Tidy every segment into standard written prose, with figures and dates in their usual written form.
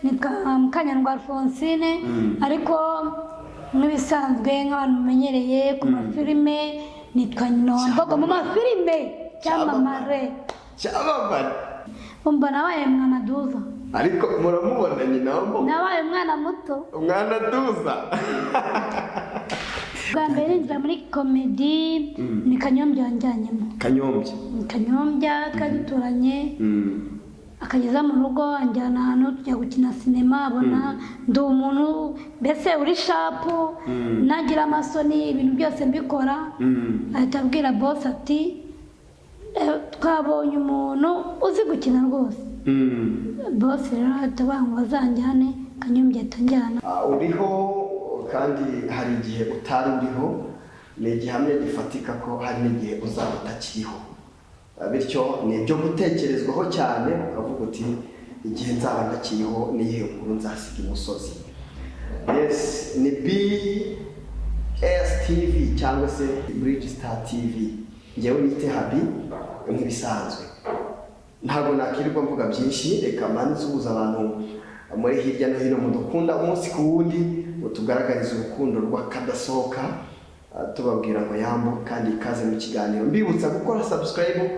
Nitwa Mukanyandwa Alphonsine, ariko nk'ibisanzwe, nk'abantu mumenyereye ku mafilime, nitwa Nyina wa Mbogo mu mafilime, cyamamare. Cyamamare. Umva, nabaye mwana duza. Ariko muramubona, nyina wa Mbogo. Nabaye umwana muto. Umwana duza. Bwa mbere ninjira muri comedy ni Kanyombya wanjyanyemo. Kanyombya. Ni Kanyombya, twari duturanye, akageza mu rugo anjyana ahantu tujya gukina sinema, abona ndi umuntu mbese uri sharp, nagira amasoni, ibintu byose mbikora, ahita abwira boss ati: "Twabonye umuntu uzi gukina rwose." Boss rero ahita avuga ngo bazanjyane, Kanyombya ahita anjyana. Ah, uriho kandi hari igihe utari uriho, ni igihamya gifatika ko hari n'igihe uzaba utakiriho. Ah, bityo ni ibyo gutekerezwaho cyane, ukavuga uti: "Igihe nzaba ntakiriho, niyihe nkuru nzasiga imusozi?" Yes, ni BSTV cyangwa se Bridge Star TV. Ngewe nite Habi nk'ibisanzwe, ntabwo nakirirwa mvuga byinshi. Reka mbanze nsuhuza abantu muri hirya no hino mudukunda umunsi ku wundi, mutugaragariza urukundo rw'akadasohoka. Tubabwira ngo yambo kandi ikaze mu kiganiro, mbibutsa gukora subscribe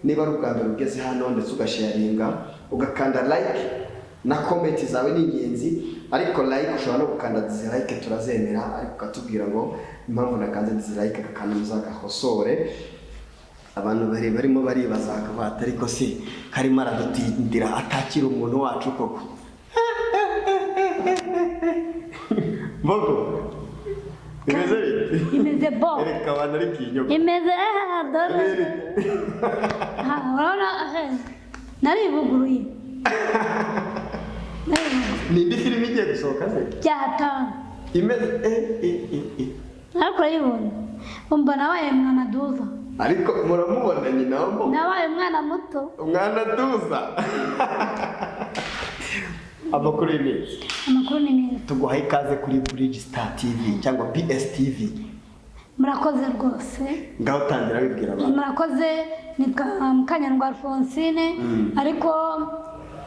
niba ari ubwa mbere ugeze hano, ndetse ugasharinga, ugakanda like na comment zawe ni ingenzi. Ariko like ushobora no gukanda dislike, turazemera, ariko ukatubwira ngo impamvu nakanze dislike, aka kantu muzagakosore. Abantu bari barimo baribaza bakavuga ati: "Ariko se karimo aradutindira atakira umuntu wacu koko?" Mbogo, bimeze bite? Imeze bo. Ereka abantu, ariko iyi nyoko Imeze, dore. Ah, urabona, narivuguruye. Narivuguruye. Ni indi filime igiye gusohoka se? Byatanu. Imeze eh eh eh eh. Ariko urayibona, umva, nabaye mwana duza. Ariko muramubona, nyina wa Mbogo. Nabaye umwana muto. Umwana duza. Amakuru y'iminsi? Amakuru ni meza. Tuguhaye ikaze kuri Bridge Star TV cyangwa BSTV. Murakoze rwose. Ngaho tangira wibwira abantu. Murakoze. Nitwa Mukanyandwa Alphonsine, ariko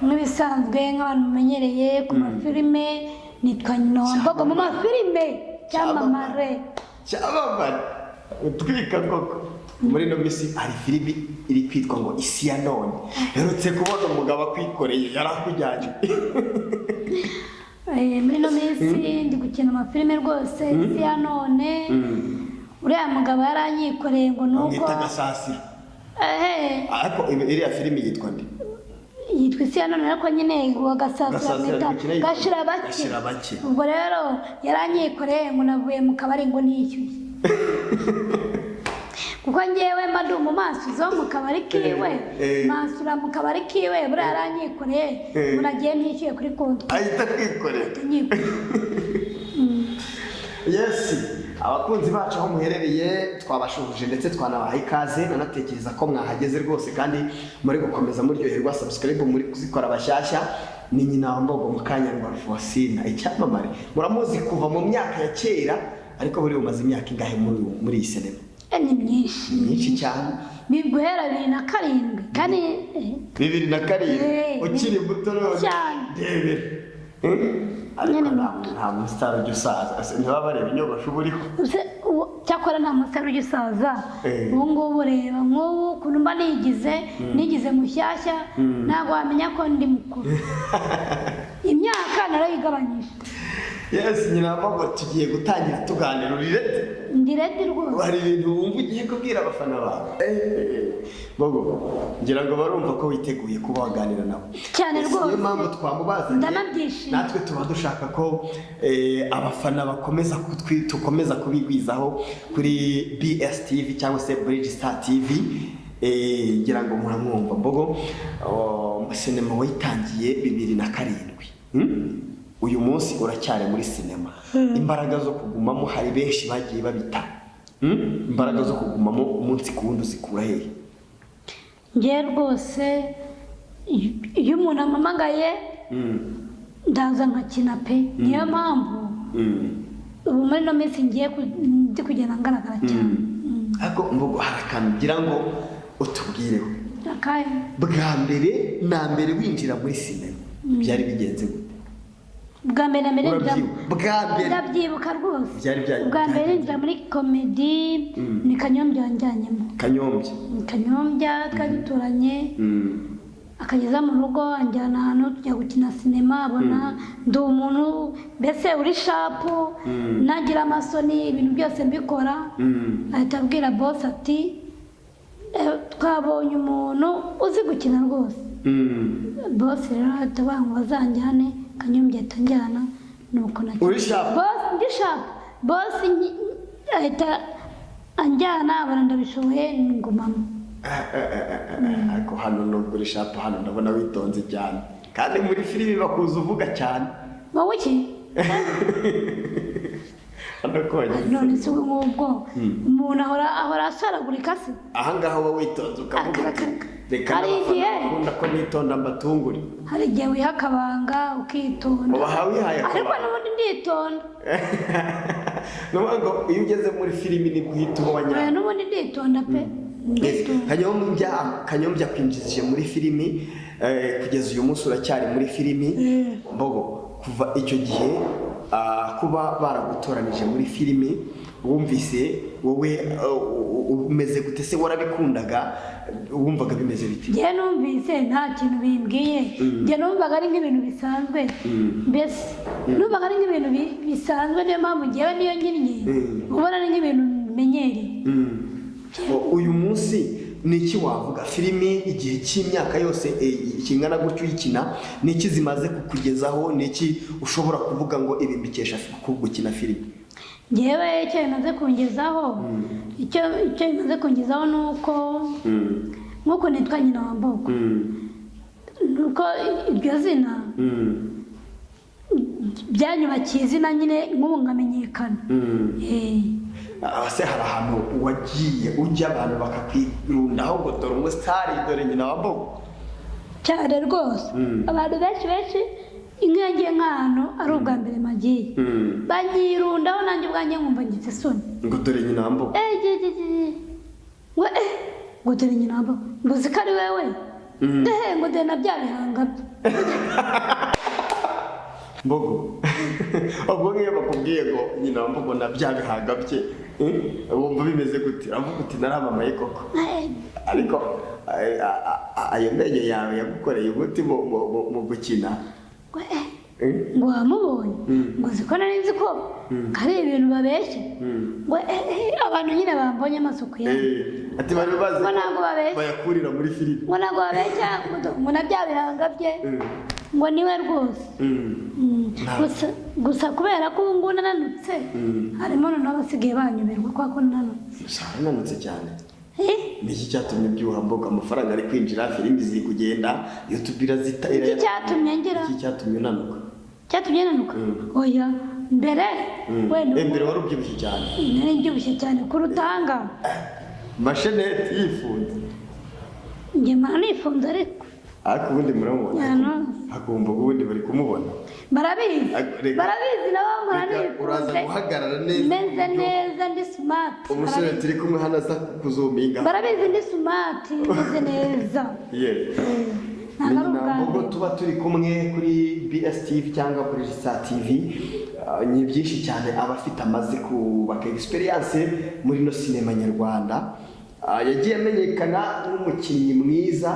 nk'ibisanzwe, nk'abantu mumenyereye ku mafilime, nitwa Nyina wa Mbogo mu mafilime, cyamamare. Cyamamare, utwika koko. Muri ino minsi hari filimi iri kwitwa ngo Isi ya None. Herutse kubona umugabo akwikoreye, yarakujyanye. Muri ino minsi ndi gukina amafilime rwose. Isi ya None, uriya mugabo yaranyikoreye ngo ni uko Bamwita Gasasira. Ehe. Ariko iriya filimi yitwa nde? Yitwa Isi ya None, ariko nyine uwo Gasasira Gasasira mwita ari gukina yitwa Gashirabake. Gashirabake. Ubwo rero yaranyikoreye ngo navuye mu kabari ngo nishyuye, kuko ngewe mba ndi umumansuzi wo mu kabari kiwe. Mansura mu kabari kiwe, buriya yaranyikoreye ngo nagiye ntishyuye kuri konti. Ahita akwikorera. Nyikoreye. Yes, abakunzi bacu aho muherereye twabashuhuje ndetse twanabaha ikaze. Nanatekereza ko mwahageze rwose kandi muri gukomeza muryoherwa. Subscribe muri kuzikora bashyashya. Ni nyina wa Mbogo, Mukanyandwa Alphonsine, icyamamare. Muramuzi kuva mu myaka ya kera, ariko buri bumaze imyaka ingahe muri iyi sinema? Ni myinshi. Myinshi cyane. Ni guhera 2007 kandi 2007? Ukiri muto none. Cyane. Ndebera. Ariko Nyine nta musitari ujya usaza. Ese ntibaba bareba inyogosho uba uriho? Cyakora nta musore ujya usaza. Ubu ngubu reba nk'ubu ukuntu mba nigize mushyashya, ntabwo wamenya ko ndi mukuru. Imyaka narayigabanyije. Yes, nyina Mbogo, tugiye gutangira tuganira. Uri ready? Ndi ready rwose. Hari ibintu wumva ugiye kubwira abafana bawe? Mbogo, ngira ngo barumva ko witeguye kuba waganira nabo. Cyane Yes, rwose. Niyo mpamvu twamubazanye. Ndanabyishimiye. Natwe tuba dushaka ko abafana bakomeza tukomeza kubigwizaho kuri BSTV cyangwa se Bridge Star TV. Ngira ngo muramwumva Mbogo. Oh, sinema wayitangiye 2007. Uyu munsi uracyari muri sinema. Imbaraga zo kugumamo, hari benshi bagiye babita. Imbaraga zo kugumamo umunsi ku wundi uzikura hehe? Ngewe rwose iyo umuntu ampamagaye ndaza nkakina pe. Niyo mpamvu ubu muri ino minsi ngiye ndi kugenda ngaragara cyane. Ariko Mbogo, hari akantu ngira ngo utubwireho. Akahe? Bwa mbere na mbere winjira muri sinema byari bigenze gute? Bwa mbere na mbere Urabyibuka? Bwa mbere. Ndabyibuka rwose. Byari Ubwa mbere byagenze. ninjira muri comedy ni Kanyombya wanjyanyemo. Kanyombya. Ni Kanyombya, twari duturanye, akageza mu rugo anjyana ahantu tujya gukina sinema, abona ndi umuntu mbese uri sharp, nagira amasoni, ibintu byose mbikora. Ahita abwira boss ati: "Twabonye umuntu uzi gukina rwose." Boss rero ahita avuga ngo bazanjyane, Kanyombya ahita anjyana, nuko nakina. Uri sharp? Boss, ndi sharp. Boss ahita anjyana, abona ndabishoboye, ngumamo. Ariko hano nubwo uri sharp, hano ndabona witonze cyane, kandi muri filimi bakuza uvuga cyane. Wowe iki? Hano ko wagize. None se ubwo ngubwo umuntu ahora asaragurika se? Ahangaha uba witonze ukavuga uti Akaraka. reka Hari n'abafana igihe- bakunda ko nitonda mbatungure. Hari igihe wiha akabanga ukitonda. Uba wihaye Ariko akabanga. n'ubundi nditonda. Ni ukuvuga ngo iyo ugeze muri filimi nibwo uhita uba Oya, wanyawe. n'ubundi nditonda pe, nditonda. Kanyombya kwinjizije muri filimi, kugeza uyu munsi uracyari muri filimi. Mbogo, kuva icyo gihe, kuba baragutoranije muri filimi, wumvise wowe umeze gute se? Warabikundaga? Wumvaga bimeze bite? Njye numvise nta kintu bimbwiye. Njye numvaga ari nk'ibintu bisanzwe, mbese numvaga ari nk'ibintu bisanzwe. Niyo mpamvu njyewe niyo nkinnye ubona ari nk'ibintu menyereye. Uyu munsi ni iki wavuga filimi igihe cy'imyaka yose kingana gutyo uyikina, ni iki zimaze kukugezaho? Ni iki ushobora kuvuga ngo ibi mbikesha gukina filimi? Njyewe icyo bimaze kungezaho, icyo bimaze kungezaho ni uko nk'uko nitwa Nyina wa Mbogo, ni uko iryo zina byanyubakiye izina nyine, nk'ubu nkamenyekana. Se hari ahantu wagiye ujya abantu bakakwirundaho ngo dore umusitari, dore Nyina wa Mbogo? Cyane rwose. Abantu benshi benshi, inka yagiye nk'ahantu ari ubwa mbere magiye, banyirundaho, nanjye ubwanjye nkumva ngize isoni. Ngo dore Nyina wa Mbogo. Eh, ge, ge, ge, ge. Ngo ngo dore Nyina wa Mbogo, ngo uzi ko ari wewe, ehe, ngo dore na bya bihanga bye. Mbogo, ubwo nk'iyo bakubwiye ngo Nyina wa Mbogo na bya bihanga bye, wumva bimeze gute? Uravuga uti naramamaye koko? Ariko ayo menyo yawe yagukoreye umuti mu gukina. Ngo ngo wamubonye, ngo uzi ko nari nzi ko ari ibintu babeshya, ngo abantu nyine bambonye amasuku yawe. Ati bari bazi Ngo ko ntabwo babeshya. bayakurira muri filimi. Ngo ntabwo babeshya, ngo na bya bihanga bye, ngo niwe rwose. Gusa kubera ko ubu ngubu nananutse, harimo noneho abasigaye banyuberwa kubera ko nananutse. Gusa unanutse cyane. Eh? Ni iki cyatumye ubyibuha, Mbogo? Amafaranga ari kwinjira, filimi ziri kugenda, YouTube irazita. Iki cyatumye ngira Iki cyatumye unanuka? Cyatumye nanuka? Oya, mbere wenda Mbere wari ubyibushye cyane. Nari mbyibushye cyane kurutanga. Masheneti yifunze. Njye mpora nifunze ariko. Ariko ubundi muramubona? Nyano. Ariko Mbogo ubundi bari kumubona? Barabizi. Ariko reka- Barabizi nabo, mpora Reka uraza nifunze. guhagarara neza Meze ku buryo neza, ndi smart. umusore turi kumwe hano aza kuzuminga. Barabizi, ndi smart, meze neza. Ntabwo ari ubwa Mbogo mbere. tuba turi kumwe kuri BSTV cyangwa kuri Risa TV, ni byinshi cyane aba afite, amaze kubaka experience muri no sinema nyarwanda. Yagiye amenyekana nk'umukinnyi mwiza,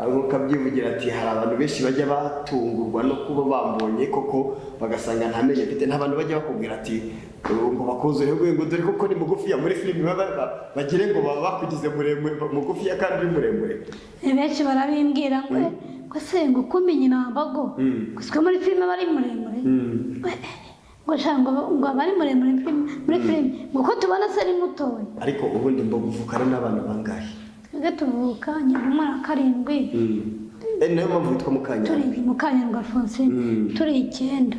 nk'uko abyivugira ati hari abantu benshi bajya batungurwa no kuba bambonye koko bagasanga nta menyo mfite. Nta bantu bajya bakubwira ati ngo bakuzureho ngo dore koko ni mugufiya muri filimi, bagire ngo baba bakugize muremure, mugufiya kandi uri muremure? Benshi barabimbwira ngo ko se ngo kumbi Nyina wa Mbogo gusa muri filime aba ari muremure, ngo ngo sha ngo aba ari muremure muri filime, ngo ko tubona se ari mutoya. Ariko ubundi Mbogo uvukana n'abana bangahe? Twebwe tuvuka nyina umwana wa karindwi. Nayo mpamvu witwa Mukanyandwi. Turi Mukanyandwi Alphonsine, turi icyenda.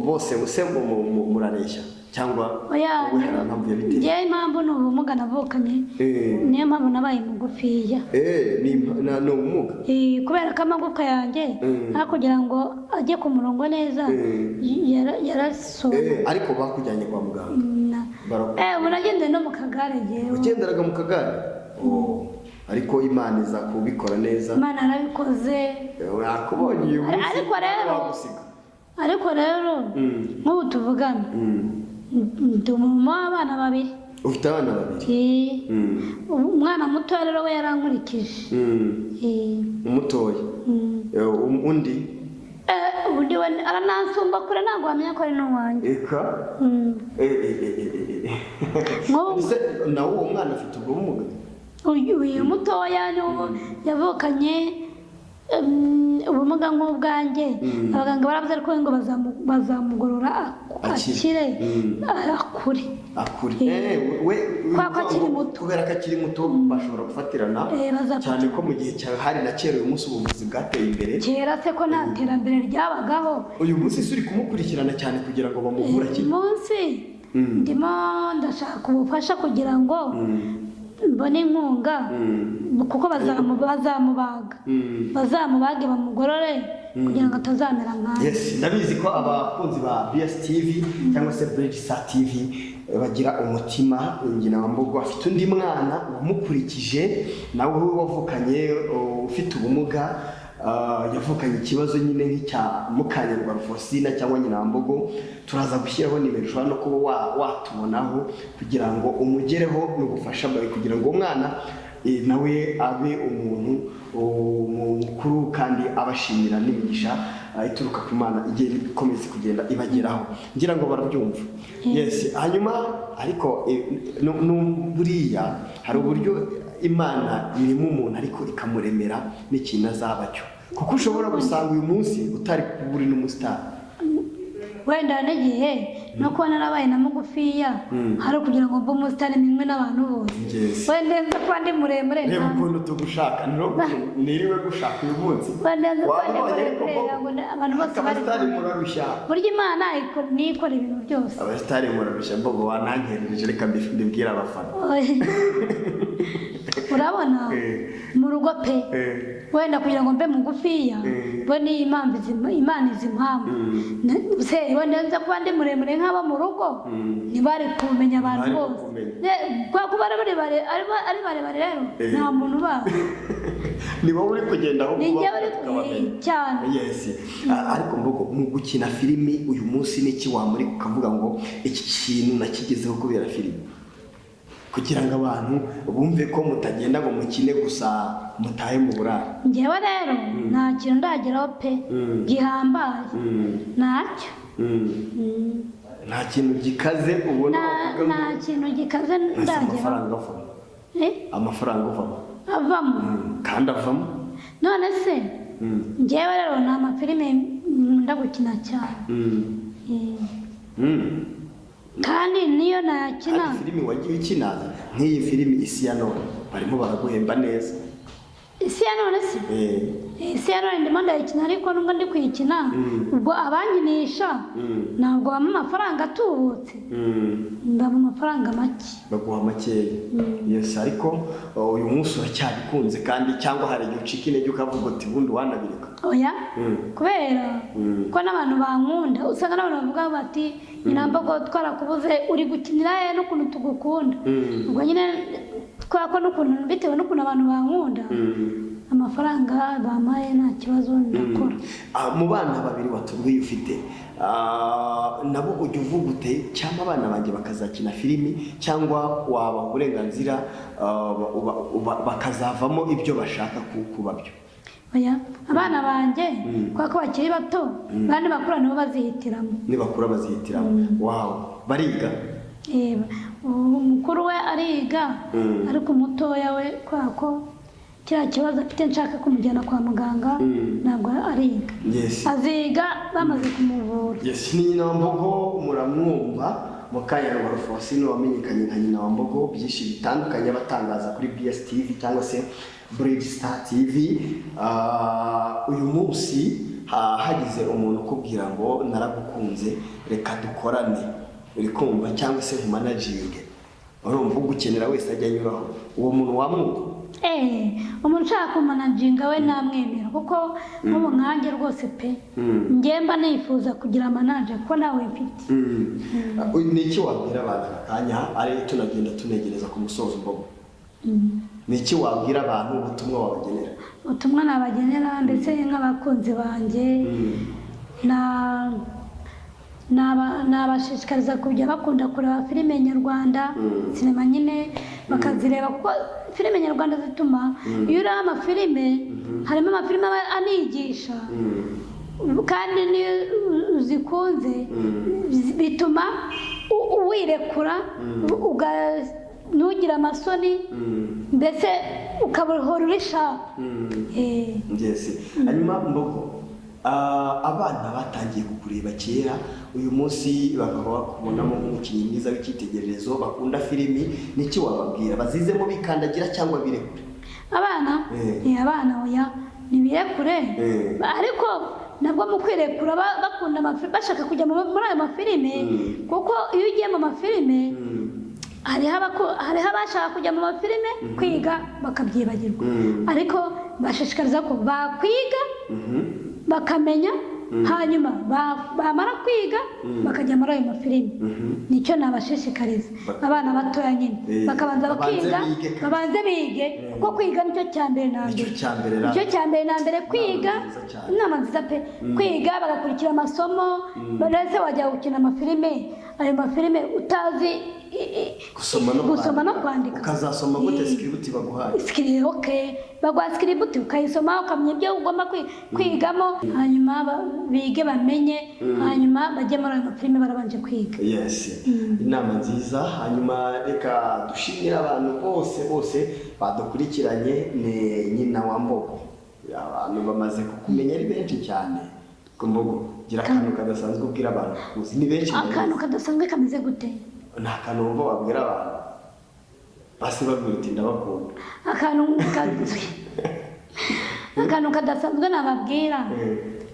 Bose se murareshya cyangwa Oya. wowe hari impamvu yabiteye? Njyewe impamvu ni ubumuga navukanye. Niyo mpamvu nabaye mugufiya. Ni ubumuga? Kubera ko amagufwa yanjye aho kugira ngo ajye ku murongo neza, yarasohoye. Ariko bakujyanye kwa muganga? Ubu nagendeye no mu kagare njyewe. Ugenderaga mu kagare? Oh, ariko Imana iza kubikora neza. Imana yarabikoze. Yakubonye uyu munsi Ariko rero wagusiga. Ariko rero nk'ubu tuvugana, ndi umumama w'abana babiri. Ufite abana babiri? Eh, umwana muto rero we yarankurikije. Eh, Umutoya? Mm. Undi? Eh, ubundi we aranansumba kure, ntabwo wamenya ko ari n'uwanjye. Eka. Nk'ubu Ese nawe uwo mwana afite ubwo bumuga? Uyu mutoya ni uwo yavukanye ubumuga nk'ubwanjye. Abaganga baravuze ariko ngo bazamugorora Akire. akire, akure. Akure. Eh. We Kubera ko akiri muto. Kubera ko akiri muto bashobora gufatirana. Bazafatirana. Cyane ko mu gihe cyawe hari na kera, uyu munsi ubuvuzi bwateye imbere. Kera se ko nta terambere ryabagaho? Uyu munsi se uri kumukurikirana cyane kugira ngo bamuvure Uyu akire? munsi ndimo ndashaka ubufasha kugira ngo mbone inkunga, kuko bazamubaga, bazamubage bamugorore kugira ngo atazamera nkanjye. Yes, ndabizi ko abakunzi ba BS TV cyangwa se Bridge Star TV bagira umutima. Nyina wa Mbogo afite undi mwana wamukurikije nawe wavukanye ufite ubumuga, yavukanye ikibazo nyine nk'icya Mukanyarwa Rufosina cyangwa nyina wa Mbogo. Turaza gushyiraho nimero ushobora no kuba watubonaho kugira ngo umugereho n'ubufasha bwawe, kugira ngo uwo mwana nawe abe umuntu mukuru kandi abashimira n'imigisha ituruka ku Mana igenda ikomeza kugenda ibageraho. Ngira ngo barabyumva. Yes, hanyuma ariko buriya hari uburyo Imana irimo umuntu ariko ikamuremera n'ikintu azaba cyo, kuko ushobora gusanga uyu munsi utari kuba uri n'umusitari. Wenda n'igihe no kuba narabaye na mugufiya hari ukugira ngo mbe umusitari minwe n'abantu bose. Yes. Wenda nza kuba ndi muremure Reba nta- ukuntu tugushaka, niriwe gushaka uyu munsi. Wenda nza kuba ndi Wabonye ariko muremure ko ntabwo abantu bose bari abasitari murarushya. Burya Imana niyo ikora ibintu byose. Abasitari murarushya. Mbogo, wanankerereje, reka mbibwire abafana. Urabona, mu rugo pe, wenda kugira ngo mbe mugufiya, bo ni impamvu Imana izi impamvu. Se wenda nza kuba ndi muremure nk'abo mu rugo, ntibari kumenya abantu Ntibari bose. kukumenya. Kubera ko bari ari barebare rero, nta muntu ubazi. Ni wowe uri kugenda aho Ni njyewe uri tukabamenya. Cyane. Yes. Ariko Mbogo, mu gukina filimi uyu munsi n'iki wamurika ukavuga ngo iki kintu nakigezeho kubera filimi, kugira ngo abantu bumve ko mutagenda ngo mukine gusa mutahe mu buraro? Njyewe rero nta kintu ndageraho pe gihambaye, ntacyo. Nta kintu gikaze ubona wavuga ngo Nta kintu gikaze Ese ndageraho. amafaranga avamo? Eh? Amafaranga avamo? Avamo. Kandi avamo. None se njyewe rero ni amafilime nkunda gukina cyane. Eh, kandi niyo nayakina. Kandi filimi wagiye ukina, nk'iyi filimi Isi ya None, barimo baraguhemba neza. Isi ya None se? Eh. Isi ya None ndimo ndayikina, ariko nubwo ndi kuyikina, ubwo abankinisha ntabwo bampa amafaranga atubutse, bampa amafaranga make. Baguha makeya, yes. Ariko uyu munsi uracyabikunze kandi, cyangwa hari igihe ucika intege ukavuga uti ubundi wanabireka? Oya, kubera ko n'abantu bankunda, usanga n'abantu bavuga bati: "Nyinambogo, twarakubuze, uri gukinira he n'ukuntu tugukunda?" Ubwo nyine kubera ko n'ukuntu, bitewe n'ukuntu abantu bankunda, amafaranga bampaye nta kibazo, ndakora. Mu bana babiri watubwiye ufite, nabo ujya uvuga ute, cyangwa abana banjye bakazakina filimi, cyangwa wabaha uburenganzira bakazavamo ibyo bashaka kuba byo? Oya, abana banjye kubera ko bakiri bato, bandi bakura nibo bazihitiramo. Nibakura bazihitiramo. Wow, bariga? Reba, umukuru we ariga, ariko umutoya we kubera ko kiriya kibazo afite nshaka kumujyana kwa muganga, ntabwo ariga. Aziga bamaze kumuvura. Yes, ni Nyina wa Mbogo, muramwumva, Mukanyarwa Rufosine wamenyekanye nka Nyina wa Mbogo, byinshi bitandukanye abatangaza kuri BS TV cyangwa se Bridge Star TV. Uyu munsi hagize umuntu ukubwira ngo naragukunze, reka dukorane, uri kumva, cyangwa se nkumanaginge, urumva ugukenera wese ajya anyuraho, uwo muntu wamwumva? Eh, umuntu ushaka kumanaginga we namwemera, kuko nk'ubu nkanjye rwose pe, njye mba nifuza kugira manager kuko nawe mfite. Ni iki wabwira abantu aka kanya ari tunagenda tunegereza ku musozo, Mbogo? Ni iki wabwira abantu, ubutumwa wabagenera? Ubutumwa nabagenera ndetse nk'abakunzi banjye Nabashishikariza kujya bakunda kureba filime nyarwanda, sinema nyine bakazireba, kuko filime nyarwanda zituma iyo ureba amafilime, harimo amafilime aba anigisha, kandi niyo uzikunze bituma wirekura, ntugire amasoni, mbese ukabahora uri sharp. Yes. Hanyuma Mbogo, abana batangiye kukureba kera, uyu munsi bakaba bakubonamo nk'umukinnyi mwiza w'icyitegererezo, bakunda filimi, niki wababwira? Bazizemo bikandagira cyangwa birekure? Abana? Abana oya, nibirekure. Ariko nabwo mu kwirekura bakunda bashaka kujya muri ayo mafilime, kuko iyo ugiye mu mafilime, hariho abashaka kujya mu mafilime kwiga bakabyibagirwa, ariko bashishikariza ko bakwiga bakamenya, hanyuma bamara kwiga bakajya muri ayo mafilime. Nicyo nabashishikariza abana batoya nyine, bakabanza babanze bakiga, bige kabisa. Babanze bige, kuko kwiga nicyo cya mbere na mbere. Nicyo cya mbere ra. Nicyo cya mbere na mbere kwiga. Nziza cyane. Inama nziza pe, kwiga bagakurikira amasomo. Mbese wajya gukina amafilime, ayo mafilime utazi gusoma no gusoma no kwandika? Ukazasoma gute script baguhaye? Script, okay, baguha script ukayisoma, ukamenya ibyo ugomba kwigamo, hanyuma bige bamenye, hanyuma bajye muri ayo mafilime barabanje kwiga. Yes, inama nziza. Hanyuma reka dushimire abantu bose bose badukurikiranye. Ni nyina wa Mbogo, abantu bamaze kukumenya ari benshi cyane. Ko Mbogo, gira akantu kadasanzwe ubwira abantu bakuzi, ni benshi Akantu ndabizi. kadasanzwe kameze gute? Ni akantu wumva wabwira abantu, basi babwira uti ndabakunda. Akantu kadasanzwe nababwira,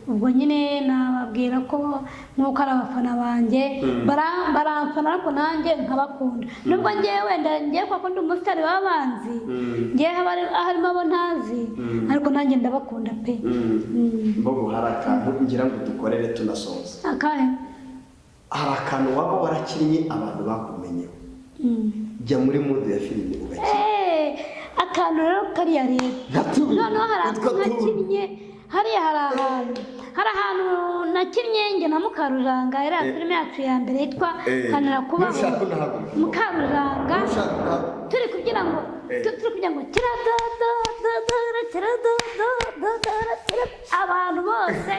ubwo nyine nababwira ko nk'uko ari abafana banjye, baramfana ariko nanjye nkabakunda, nubwo ngewe wenda ngewe kuko ndi umusitari w'abanzi, ngewe haba harimo abo ntazi, ariko nanjye ndabakunda pe. Mbogo, hari akantu ngira ngo dukorere tunasoza. Akahe? Hari akantu waba warakinnye abantu bakumenyeho. Jya muri mood ya filime ugakina. Akantu rero kariya rero, Nka tubiri. noneho hari Utwo akantu tubiri. nakinnye hariya, hari ahantu nakinnye njye na Mukarujanga, iriya filime yacu ya mbere yitwa Kanira Kubaho. Nushaka unahaguruka. Mukarujanga. Nushaka unahaguruka. Turi kugira ngo turi kugira ngo kiradadadadara kiradadadadara kira, abantu bose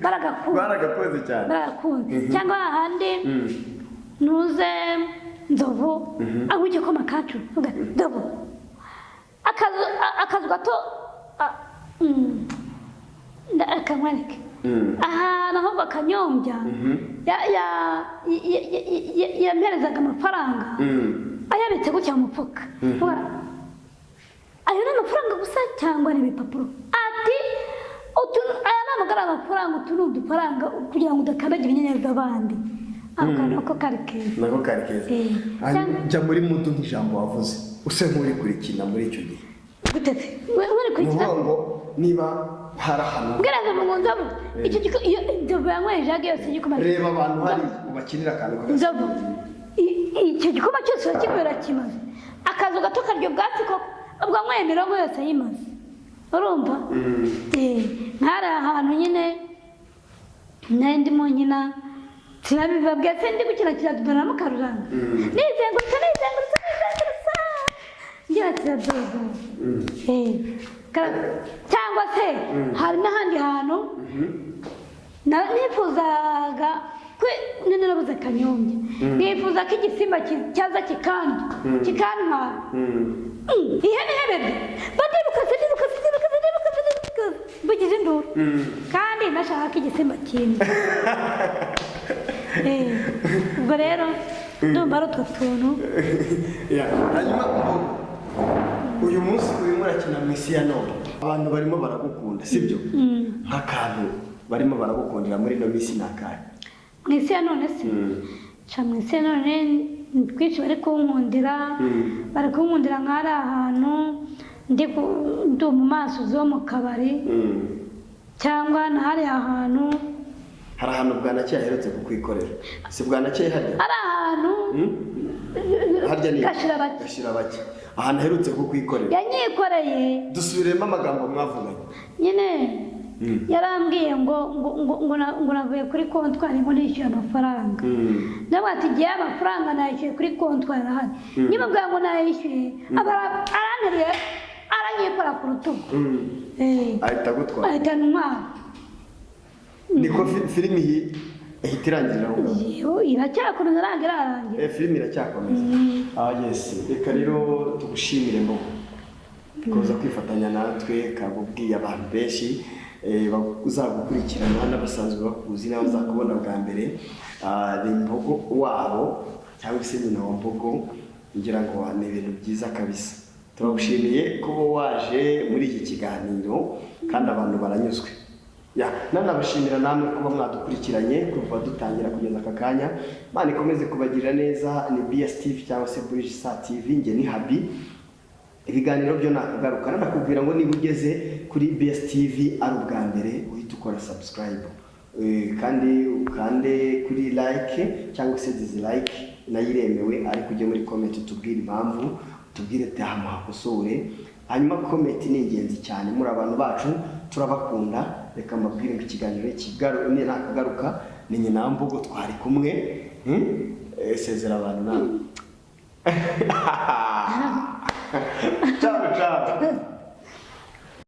baragakunda. Baragakunze cyane. Baragakunze. Cyangwa ahandi ntuze Nzovu anywa igikoma kacu, uvuga, Nzovu akazu gato, akanywereke ahantu ahubwo akanyombya yamperezaga amafaranga ayabitse gutya mu mufuka. Uvuga, ayo ni amafaranga gusa cyangwa ni ibipapuro? Ati utu aya ntabwo ari amafaranga, utu ni udufaranga kugira ngo udakandagira inyenyeri z'abandi. Ako kantu ko kari keza. Nako kari keza. Hanyuma jya muri mood nk'ijambo wavuze, use nk'uri kurikina muri icyo gihe. Gute se? Uri Ni kurikina? ukuvuga ngo niba hari ahantu Mbwira ngo Nzovu icyo iyo Nzovu yanyweye ijage yose y'igikoma. Reba abantu hari ubakinira akantu Nzovu icyo gikoma cyose urakinywera kimaze, akazu gato karya ubwatsi koko, ubwo anyweye imirongo yose ayimaze, urumva? Nk'ari ahantu nyine nari ndimo nkina, sinabibabwiye se, ndi gukina kiradodo na Mukaruranga, nizengurutsa nizengurutsa nizengurutsa ngira kiradodo. Cyangwa se hari n'ahandi hantu nifuzaga narabuze kanyombya, nifuza ko igisimba cyaza kikantwara. Ihene ihebebye, bandirukase ndirukase ndirukase ndirukase ndirukase mvugize induru, kandi nashaka ko igisimba kimwe. Ubwo rero ndumva ari utwo tuntu. Yeah. Hanyuma uyu munsi urimo urakina mu isi ya none, abantu barimo baragukunda, sibyo? Nk'akantu barimo baragukundira muri ino minsi ni akahe? Mu isi ya none se? Ca mu isi ya none ni twinshi bari kunkundira. Bari kunkundira nk'ari ahantu ndi mu maso zo mu kabari, cyangwa na hariya ahantu. Hari ahantu Bwanakeye aherutse kukwikorera, si Bwanakeye harya? Hari ahantu. Harya ni Gashirabake. Gashirabake, ahantu aherutse kukwikorera. Yanyikoreye. Dusubiremo amagambo mwavuganye. Nyine. Yarambwiye ngo navuye kuri kontwari, ngo nishyuye amafaranga. Ndavuga ati: "Igihe amafaranga nayishyuye kuri kontwari arahari." Nimubwira ngo nayishyuye, aba aranteruye, aranyikora ku rutugu. Ahita agutwara. Ahita antwara. Niko filimi ihita irangirira aho ngaho? Yewe, iracyakomeza, ntabwo irarangira. Filimi iracyakomeza. Ah, yes, reka rero tugushimire ngo kuza kwifatanya natwe, kabubwiye abantu benshi bazagukurikirana n'abasanzwe bakuzi n'abazakubona bwa mbere. Ah, ni Mbogo wabo cyangwa se nyina wa Mbogo. Ngira ngo ni ibintu byiza kabisa. Turagushimiye kuba waje muri iki kiganiro kandi abantu baranyuzwe. Ya, nanabashimira namwe kuba mwadukurikiranye kuva dutangira kugeza aka kanya. Imana ikomeze kubagirira neza. Ni BS TV cyangwa se Bridge Star TV, njye ni Habi. Ibiganiro byo nakagaruka. Nanakubwira ngo niba ugeze kuri BS TV ari ubwa mbere, uhita ukora subscribe, kandi ukande kuri like cyangwa se dislike, nayo iremewe, ariko ujye muri comment utubwire impamvu, tubwire ati aha muhakosore. Hanyuma comment ni ingenzi cyane. Muri abantu bacu, turabakunda. Reka mbabwire ngo ikiganiro ni nakagaruka. Ni nyina wa Mbogo twari kumwe. Sezera abantu nawe. Ciao ciao.